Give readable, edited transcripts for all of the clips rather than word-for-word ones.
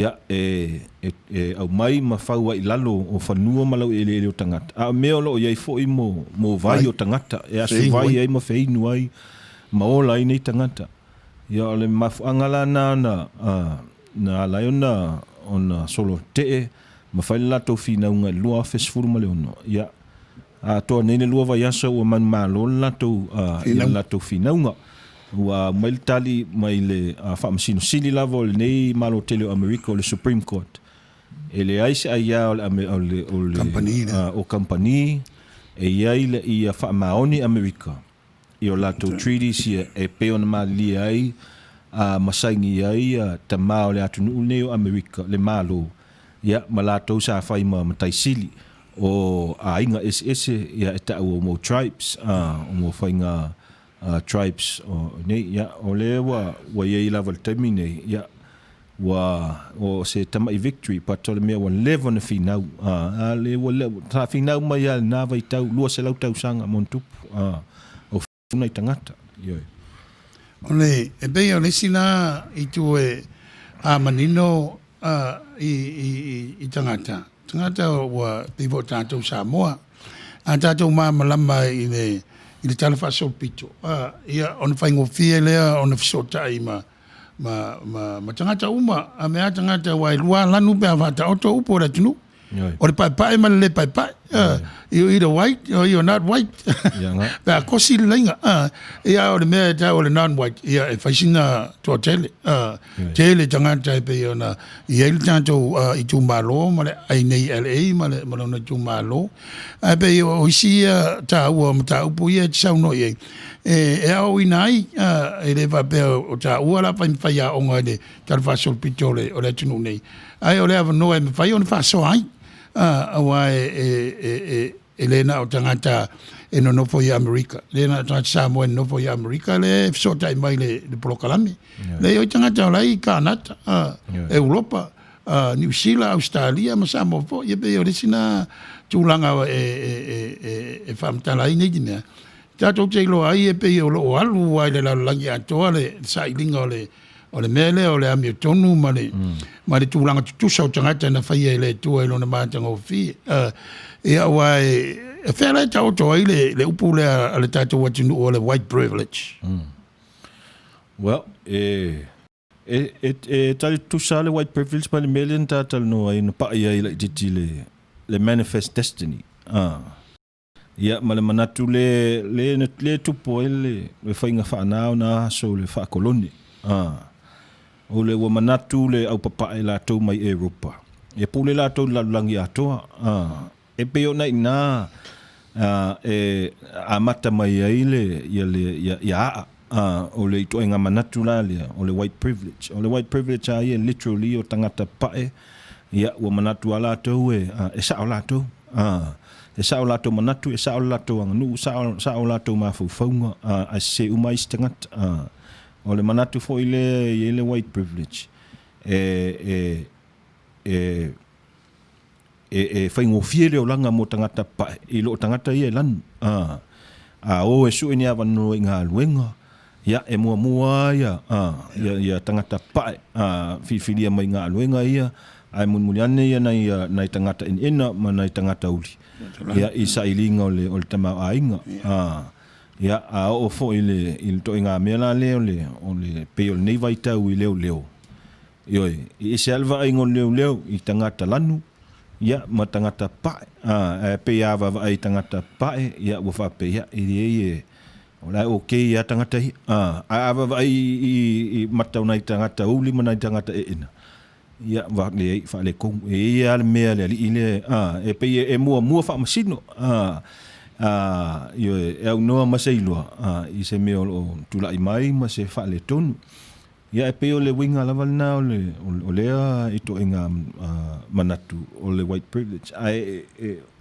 Ia, e, e, e aumai ma fau ai i lalo o fanua ma laueleele o tagata, a o mea o lo o i ai foi mo, mo vai o tagata, e asu vai ai ma feinu ai ma ola ai nei tagata. Ia, o le mafuaaga la na na, a, na ala ai ona, ona solo tee ma fai le latou finauga i le 2016. Ia, atoa nei le lua vaiaso ua manumalo le latou, a, ia le latou finauga. Ua aumai le tali mai le Faamasino Sili lava o lenei Malo tele o Amerika o le Supreme Court, e leai se aiā o le, o le, o le, o kamupani e i ai le ia faamaoni Amerika i o latou treaties ia e pei ona malilie ai ma saini ai tama o le atunuu lenei o Amerika, le Malo, ia ma latou sa fai ma matai sili o aiga eseese ia e taua mo tribes, o mo faiga tribes o nei, ia, o lea ua, ua i ai lava i le taimi nei, ia, ua, o se tama'i victory, but o le mea ua leva ona finau, a, a le, ua le, sa finau mai lava i lena vaitau, 200 tausaga ma ona tupu, a, o nai tagata, ioe. O le, e pei o le isi la itu e, a manino a, i, i, i, i tagata, tagata ua pei foi o tatou Samoa, a tatou malamalama i le, i le tala faasolopito, a, ia, ona faigofie lea ona fesootai ma, ma, ma, ma tagata uma, a mea tagata aua e lua lanu pe a faataoto upu o le atunuu. O le paepae ma le le paepae. You either white or you're not white. Pe a kosi le laina. Ia o le mea e tau o le non-white, ia e fai sina toatele. Tele tagata e pei ona i ai le tatou itumalo ma le ai nei LA ma le ma lona itumalo. Ae pei o isi ia taua o mataupu ia e te saunoa i ai, e aoaoina ai, e le faapea o taua la fai ma faiaoga i le tala faasolopito o le atunuu nei, ae o le avanoa e mafai ona faasoa ai, aua e le na o tagata e nonofo i Amerika, le na o tagata Samoa e nonofo i Amerika lea e fesootai mai i le polokalame. Leai, o tagata o la e i Kanata, Europa, Niu Sila, Ausetalia ma Samoa foi. E pei o le isi lena tulaga e faamatala ai nei mea. Tatou te iloa ai e pei o lo o alu lava i le lalolagi atoa le sailiga o le O le mea lea o le amiotonu ma le, ma le tulaga tutusa o tagata na faia e le Atua i lona matagofie. Ia, aua e, e fea la e taoto ai le, le upu lea a le tatou atunuu o le white privilege? Well, e, e, e, e tali tutusa le white privilege ma le mea lea na ta talanoa ai na pa'i ai laitiiti le, le manifest destiny. Ia, ma le manatu le, le, le tupu ai le, le faiga faana o nā aso o le faakolone. A, o le ua manatu le aupapae latou mai Europa, e pule latou i le lalolagi atoa. A, e pei ona i ina a, e amata mai ai le, ia le, ia, ia aa. A, o le ituaiga manatu la lea, o le white privilege. O le white privilege a ia literally o tagata pae, ia, ua manatu lava latou e, a, e sao latou. A, E sao latou manatu, e sao le latou aganuu, sao, sao latou mafaufauga, a, ae sese uma isi tagata. A, o le manatu foi lea e i ai le white privilege, e, e, e, e, e faigofie le olaga mo tagata pae i loo tagata ia e lanu. A, a o e sue ni avanoa i galuega, ia, e muamua lava ia, a, ia, ia tagata pae, a, filifilia mai galuega ia, ae mulimuli ane ia nai, nai tagata enaena ma nai tagata uli, ia, i sailiga o le, o le tamaoaiga. A, ia, a oo foi i le, i le ituaiga mea la lea o le, o le, pei o lenei vaitau i leoleo, ioe, e ese lava le vaaiga o le leoleo i tagata lanu, ia, ma tagata pae. A, ae pei a vaavaai i tagata pae, ia, ua faapea, ia, e leai e, O la e ok lava tagata ia. Ae a vaavaai i mata o nai tagata uli ma nai tagata eena, ia, leai, faaletonu. E i ai lava le mea a le alii lea, e pei e muamua faamasino, ioe, e aunoa ma se iloa i se mea o lo o tulai mai ma se faaletonu. Ia, e pei o le uiga lava lena o le, o lea ituaiga manatu o le white privilege. Ae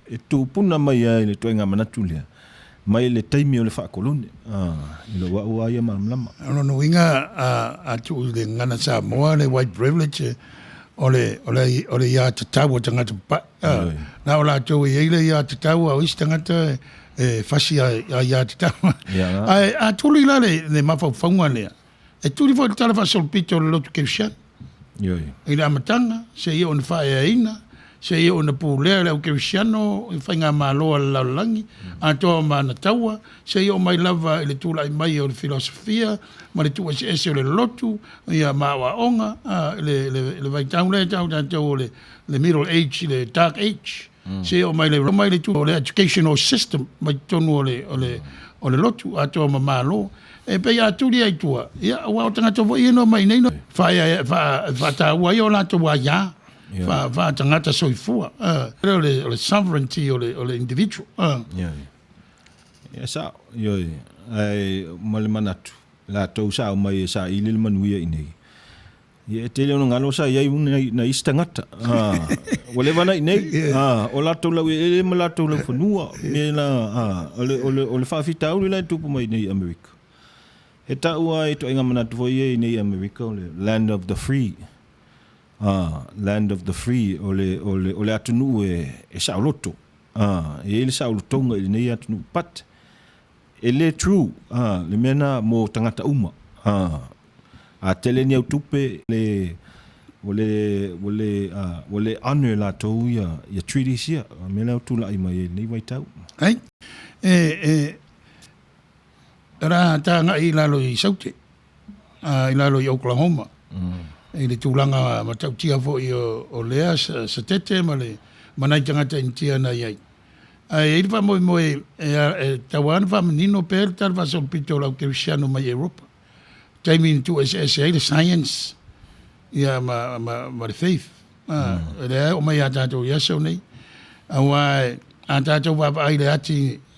e tupuna mai lava i le ituaiga manatu lea mai le taimi o le faakolone, i lou au lava ia malamalama. O lona uiga, a tuu i le gagana Samoa le white privilege, o le, o le, o le aiatatau a tagata papae. Na o latou e i ai le aiatatau, a o isi tagata e fasi aiatatau. Ae a tuli la le mafaufauga lea, E tuli foi le tala faasolopito o le lotu kerisiano. Ioe. I le amataga, seia oo ina faaeaina, seia oo ina pulea e le au kerisiano i faigamalo a le lalolagi, atoa ma ana taua, seia oo mai lava i le tulai mai o le filosofia ma le tuueseese o le lotu, ia, ma aoaoga, a, le, le, le vaitau lea e tau tatou o le, le Middle Age i le Dark Age, seia oo mai le, mai le o le educational system mai totonu o le, o le, o le lotu atoa ma Malo. E pei a tuli ai i tua, ia, aua o tagata foi ia na omai i inei na faataua ai o latou aia faatagata soifua. O le sovereignty o le individual. Ia sao, ioe, ae ma le manatu, latou sa omai e saili le manuia i inei. Ia e tele ona galo sa i ai nai isi tagata. Ua leva ona i inei, o latou laueleele ma latou laufanua, mea na, o le faafitauli la e tupu mai nei i Amerika. E taua ai ituaiga manatu foi ia i nei i Amerika, o le land of the free. Land of the free, o le atunuu e saoloto. E i ai le saolotoga i lenei atunuu, but E le true le mea na mo tagata uma. A tele ni au tupe le ua le ua le ua le honour latou ia ia treaties ia. O le mea lea ua tulai mai ai i lenei vaitau. Ai, e e o le a ta agai i lalo i Saute, i lalo i Oklahoma, i le tulaga matautia foi o lea satete ma le ma nai tagata Initia na i ai. Ae i ai le faamoemoe e tatau lava ona faamanino pea le tala faasolopito o le au kerisiano mai Europa, taimi na tuueseese ai le science ia ma, ma, ma le faith. O lea e oo mai ia tatou i aso nei, aua a tatou vaavaai i le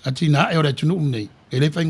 atinae o le atunuu lenei, e le faigofie.